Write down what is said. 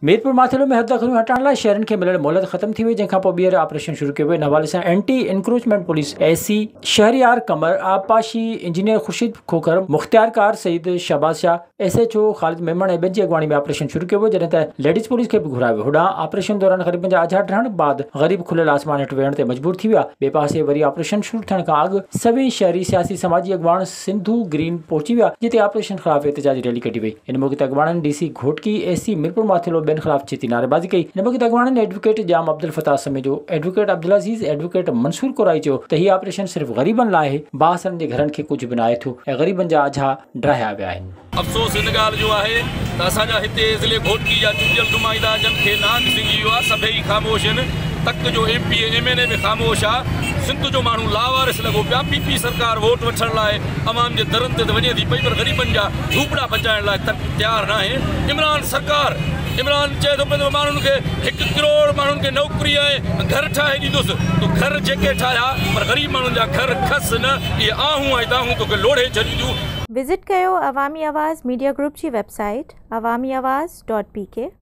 ميرپور ماٿيلو ۾ حددخليون هٽائڻ لاء شهرين کي مليل مهلت ختم ٿي وئي جنهن کانپوء ٻيهر آپريشن شروع ڪيو ويو ان حوالي سان اينٽي انڪروچمينٽ پوليس اي سي شهريار قمر، آبپاشي انجنيئر خورشيد کوکر، مختيارڪار Syed Shahbaz Shah, S H O Khalid Memon ۽ ٻين جي اڳواڻي ۾ آپريشن شروع ڪيو ويو جڏهن ته ليڊيز پوليس کي به گهرايو ويو هوڏانهن آپريشن دوران غريبن جا اجها ڊهڻ بعد غريب کليل آسمان هيٺ ويهڻ تي مجبور ٿي ويا ٻئي پاسي وري آپريشن شروع ٿيڻ کان اڳ سوين شهري سياسي سماجي اڳواڻ سنڌو گرين پهچي ويا جتي آپريشن خلاف احتجاجي ريلي ڪڍي وئي ان موقعي تي اڳواڻن D C Ghotki, A C Mirpur Mathelo ٻين خلاف ڇتي نعريبازي ڪئي ان موقعي تي اڳواڻن advocate Jam Abdel Fattah Samejo, advocate Abdul Aziz, advocate Mansoor Korai چيو ته هي آپريشن صرف غريبن لاء آهي بااثرن جي گهرن کي ڪجهه به ناهي ٿيو ۽ غريبن جا اجها ڊاهيا ويا آهن. افسوس ان ڳالهه جو آهي ته اسان جا هتي ضلعي گهوٽڪي جا چونڊيل نمائندا جن کي نانگ سنگهي ويو آهي سڀئي خاموش آهن تڪ جو ايم پي اي ايم اين اي به خاموش آ سنڌ جو ماڻهو لاوارث لڳو پيو آ پي پي سرڪار ووٽ وٺڻ لاء عوام جي درن تي ته وڃي ٿي پئي پر غريبن جا جهوپڙا بچائڻ لاء تڪ تيار ناهي عمران سرڪار عمران چئي ٿو پيو ته ماڻهن کي هڪ ڪروڙ ماڻهن کي نوڪري ۽ گهر ٺاهي ڏيندس تو گهر جيڪي ٺاهيا پر غريب ماڻهن جا گهر کس نه اهي آهون ۽ دانهون توکي لوڙهي ڇڏينديون. وزٽ ڪيو عوامي آواز ميڊيا گروپ جي web site Awami Awaz dot P K.